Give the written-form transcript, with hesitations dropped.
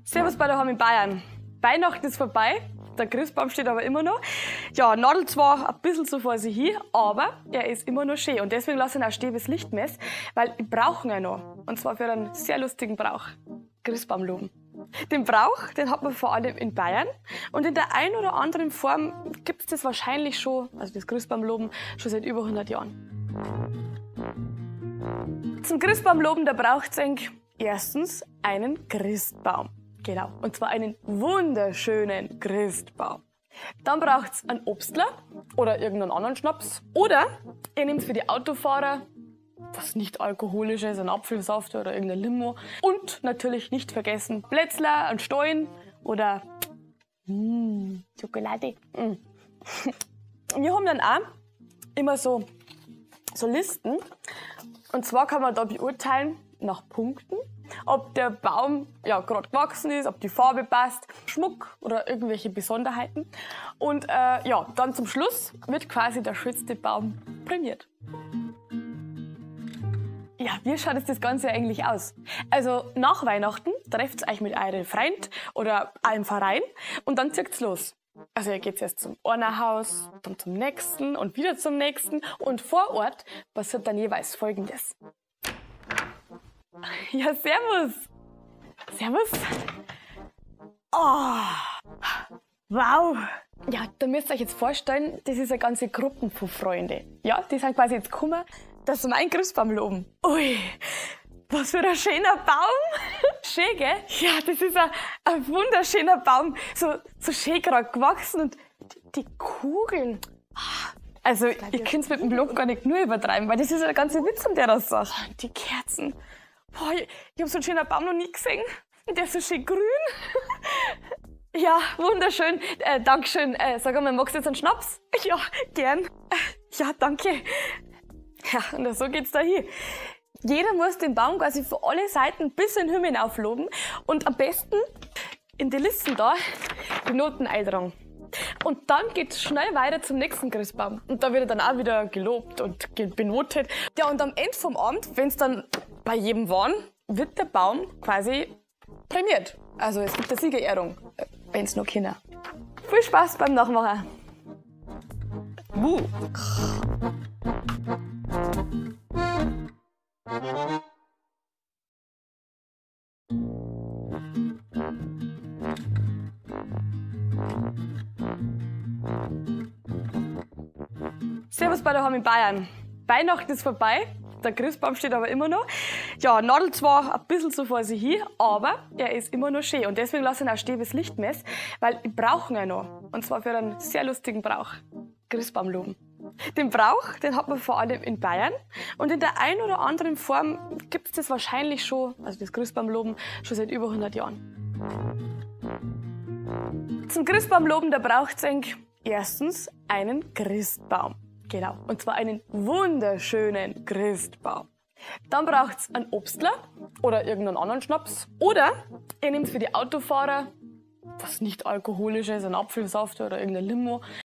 Servus bei daheim in Bayern. Weihnachten ist vorbei, der Christbaum steht aber immer noch. Ja, nadelt zwar ein bisschen so vor sich hin, aber er ist immer noch schön. Und deswegen lasse ich ihn auch stehen bis Lichtmess, weil ich brauche ihn ja noch. Und zwar für einen sehr lustigen Brauch. Christbaum loben. Den Brauch, den hat man vor allem in Bayern. Und in der einen oder anderen Form gibt's das wahrscheinlich schon, also das Christbaumloben, schon seit über 100 Jahren. Zum Christbaumloben, da braucht's eigentlich erstens einen Christbaum. Genau, und zwar einen wunderschönen Christbaum. Dann braucht's einen Obstler oder irgendeinen anderen Schnaps. Oder ihr nehmt für die Autofahrer was nicht alkoholisches, einen Apfelsaft oder irgendeine Limo. Und natürlich nicht vergessen Plätzler, einen Stollen oder Schokolade. Wir haben dann auch immer so Listen. Und zwar kann man da beurteilen nach Punkten, ob der Baum ja gerade gewachsen ist, ob die Farbe passt, Schmuck oder irgendwelche Besonderheiten. Und ja, dann zum Schluss wird quasi der schönste Baum prämiert. Ja, wie schaut jetzt das Ganze eigentlich aus? Also nach Weihnachten trefft euch mit eurem Freund oder einem Verein und dann zieht's los. Also ihr geht erst zum Ornerhaus, dann zum nächsten und wieder zum nächsten und vor Ort passiert dann jeweils Folgendes. Ja, servus! Servus! Oh, wow! Ja, da müsst ihr euch jetzt vorstellen, das ist eine ganze Gruppe von Freunden. Ja, die sind quasi jetzt gekommen, dass sie meinen Christbaum loben. Ui, was für ein schöner Baum! Schön, gell? Ja, das ist ein wunderschöner Baum. So schön gerade gewachsen und die Kugeln. Also, ich könnte es mit dem Lob gar nicht nur übertreiben, weil das ist ja der ganze Witz an der Sache. Die Kerzen. Boah, ich hab so einen schönen Baum noch nie gesehen. Und der ist so schön grün. Ja, wunderschön. Dankeschön. Sag einmal, magst du jetzt einen Schnaps? Ja, gern. Ja, danke. Ja, und so geht's da hin. Jeder muss den Baum quasi von alle Seiten bis in den Himmel hinaufloben und am besten in die Listen da die Noten eintragen. Und dann geht's schnell weiter zum nächsten Christbaum. Und da wird er dann auch wieder gelobt und benotet. Ja, und am Ende vom Abend, wenn's dann bei jedem waren, wird der Baum quasi prämiert. Also es gibt eine Siegerehrung, wenn's noch Kinder. Viel Spaß beim Nachmachen. Wuh. Servus bei daheim in Bayern. Weihnachten ist vorbei, der Christbaum steht aber immer noch. Ja, nadelt zwar ein bisschen so vor sich hin, aber er ist immer noch schön. Und deswegen lasse ich ihn auch stehen bis Lichtmess, weil ich brauche ihn ja noch. Und zwar für einen sehr lustigen Brauch. Christbaum loben. Den Brauch, den hat man vor allem in Bayern. Und in der einen oder anderen Form gibt's das wahrscheinlich schon, also das Christbaumloben, schon seit über 100 Jahren. Zum Christbaumloben, da braucht's eigentlich erstens einen Christbaum. Genau, und zwar einen wunderschönen Christbaum. Dann braucht's einen Obstler oder irgendeinen anderen Schnaps. Oder ihr nehmt für die Autofahrer was nicht alkoholisches, einen Apfelsaft oder irgendeine Limo.